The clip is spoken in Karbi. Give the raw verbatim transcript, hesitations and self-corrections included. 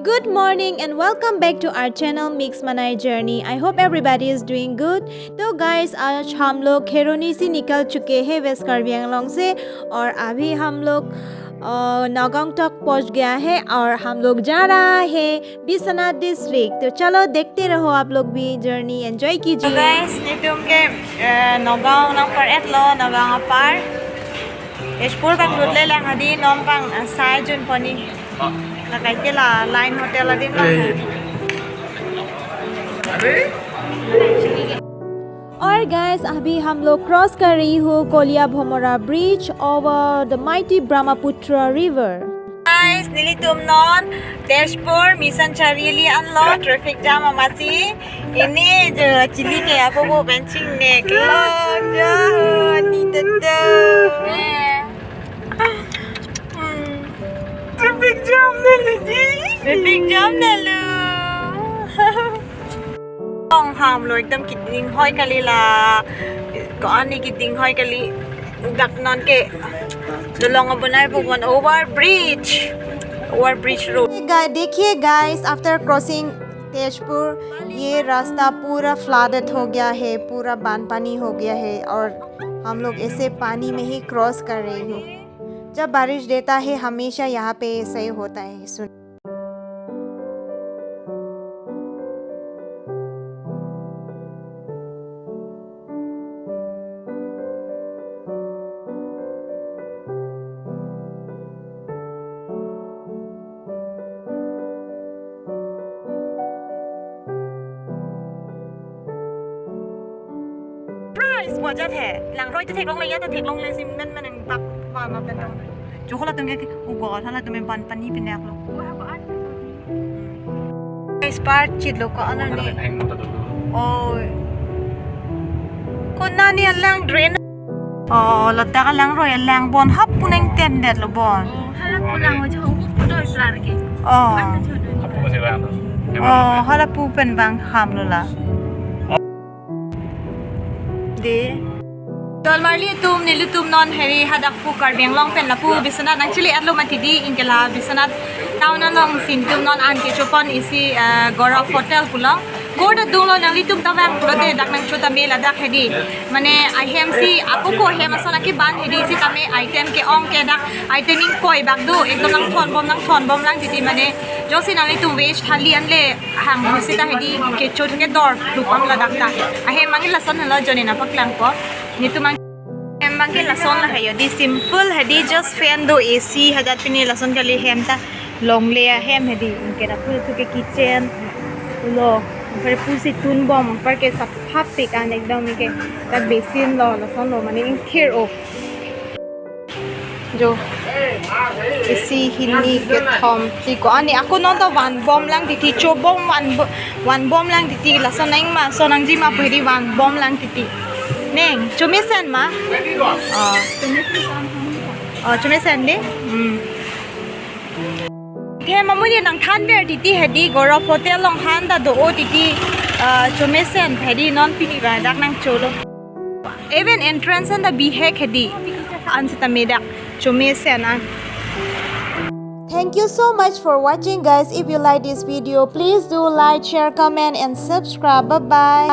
Good morning and welcome back to our channel Mix Manai Journey. I hope everybody is doing good. तो गाइस, आज हम लोग खैरोनी से निकल चुके हैं वेस्ट कार्बी आंगलोंग से, और अभी हम लोग अ, नगांव तक पहुंच गया है और हम लोग जा रहा है बिश्वनाथ डिस्ट्रिक्ट। तो चलो, देखते रहो आप लोग भी, जर्नी एंजॉय कीजिए। Guys, nelitum ke, eh, Nagaon nangpar-etlo, Nagaon apar. Tezpur abang lutlelang hadi non abang, eh, sai junpon ni. Lakai ke la Line Hotel adim lo. Hey. और गाइस, अभी हम लोग क्रॉस कर रही हूँ Kolia Bhomora bridge over the mighty Brahmaputra river. Guys, nelitum non Tezpur Mission Chariali anlo, traffic jam amatsi. Ini jo chili ke apo bo benching ne klong jo ni tetu. Hmm. Traffic jam ne lagi. Traffic jam ne lo. Long hamlo, ekdom kiding hoi kali la. Ko-an ni kiding hoi kali. Dak non ke dolong abonai pu one over bridge. Over bridge road. देखिए guys, after crossing Tezpur, ये रास्ता पूरा फ्लडेड हो गया है, पूरा बांध पानी हो गया है और हम लोग ऐसे पानी में ही क्रॉस कर रहे हैं। जब बारिश देता है, हमेशा यहाँ पे ऐसा ही होता है। सुन Price wajat hai. Langroi ta theklongle, ya ta theklongle, si men men nang bak ba ma pen dong. Jo halatum ke, oh God, halatum ke ban pani pinak lo. Guys, part chit lo ko-an ni. Oh. Konat ni alang drain. Oh, ladak alangroi alang bon hap pu nangtendetlo bon. Oh, hala pu lang jo hu pu doi plar ke. Oh. Hala jo doi. Hapu kasi lang. Oh, hala pu pen bang hamlo la. De. Dolmarli atum, nelitum non heri hadak pu Karbi Anglong pen lapu Biswanath nangchili-etlo mati di, anke la Biswanath town alongsi nelitum non an kechopon isi, eh, Gaurav Hotel pu along. Kor ta dunglo, nanglitum ta vang pulote dak nangcho tame ladak hedi. Mane ahem si ako ko hem ason akeban hedi sitame item ke-ong ke dak item ingkoi bak do, ekdom nangthon bom nangthon bom lang titi, mane jongsi nanglitum veg thali anle hang sita hedi kecho kedor lupang ladak ta. Ahem abang ke lason helo, jone nangpaklangpo. Nelitum abang hem abang ke lason la hayo di, simple hedi, just fan do, A C hadak pini lason kali hem ta. Longle ahem hedi, anke lapu tu ke kitchen lo, anpar pusi tunbom, anpar ke saphapik an ekdom, anke dak basin lo, lason lo, mane ingthir o. Jo, isi hini kethom ti ko-an ni, ako non ta vanbom lang titi, chobom van bo-, vanbom lang titi, lason nang ma, so nangji ma pu hedi vanbom lang titi. Neng, chomesen ma? Oh. Oh, chomesen de? Hmm. Hem amonit nangthanver titi hedi, Gaurav Hotel along han ta do-o titi, ah, chomesen hedi, non pini ba dak nangcholo. Even entrance an ta bihek hedi, an sitame dak chomesen an. Thank you so much for watching, guys. If you like this video, please do like, share, comment, and subscribe. Bye bye.